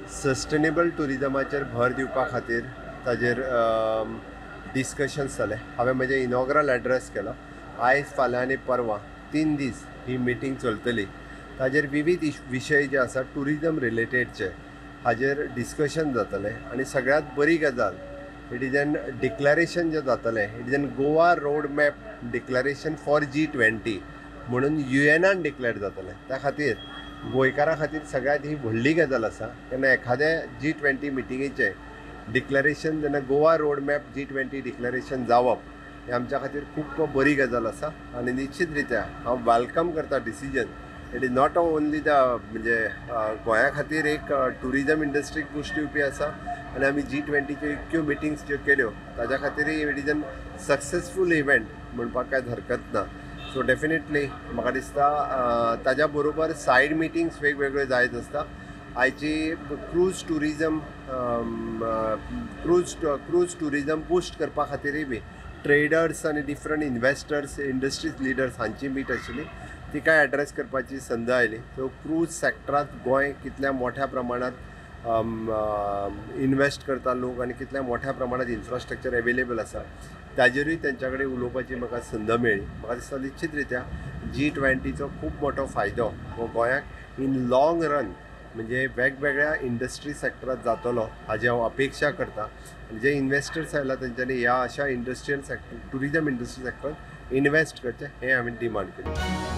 Sustainable ट्युरिजमाचेर भर दिवपा खातीर ताजेर डिस्कशन्स जालें. हांवें म्हजें इनॉग्रल एड्रेस केलो. आयज, फाल्यां आनी परवां 3 दीस ही मिटींग चलतली. ताजेर विविध विशय जे आसा ट्युरिजम रिलेटेडचे हाजेर डिस्कशन जातलें. आनी सगळ्यांत बरी गजाल, it is an declaration जें जातलें, it is an Goa road map declaration for G20 म्हणून युएनान डिक्लेअर जातलें. त्या खातीर गोंयकारां खातीर सगळ्यांत ही व्हडली गजाल आसा. तेन्ना एखाद्या G20 मिटिंगेचें डिक्लेरेशन जेन्ना Goa road map G20 declaration जावप हें आमच्या खातीर खूब बरी गजाल आसा. आनी निश्चित रित्या हांव welcome करता decision. It is not only the म्हणजे गोंया खातीर एक ट्युरिजम इंडस्ट्रीक बूस्ट दिवपी आसा आनी आमी G20च्यो इतक्यो मिटिंग्स ज्यो केल्यो ताज्या खातीरय it is an successful event म्हणपाक कांयच हरकत ना. सो डेफिनेटली म्हाका दिसता ताज्या बरोबर सायड मिटिंग्स वेगवेगळ्यो जायत आसता. आयची cruise tourism cruise tourism boost करपा खातीरय बी ट्रेडर्स आनी डिफरंट इन्वेस्टर्स, इंडस्ट्रीज लिडर्स हांची मीट आशिल्ली, तिकाय एड्रेस करपाची संद आयली. सो क्रूज सॅक्टरांत गोंय कितल्या मोठ्या प्रमाणांत इन्वेस्ट करता लोक आनी कितल्या मोठ्या प्रमाणांत इन्फ्रास्ट्रक्चर एवेलेबल आसा ताजेरूय तेंच्या कडेन उलोवपाची म्हाका संद मेळ्ळी. म्हाका दिसता निश्चित रित्या G20चो खूब मोठो फायदो हो गोंयाक इन लाँग रन म्हणजे वेगवेगळ्या इंडस्ट्री सॅक्टरांत जातलो हाजी हांव अपेक्षा करता. आनी जे इन्वेस्टर्स आयला तेंच्यांनी ह्या अशा इंडस्ट्रियल सॅक्टर, ट्युरिजम इंडस्ट्री सॅक्टरांत इन्वेस्ट करचें हें हांवें डिमांड केली.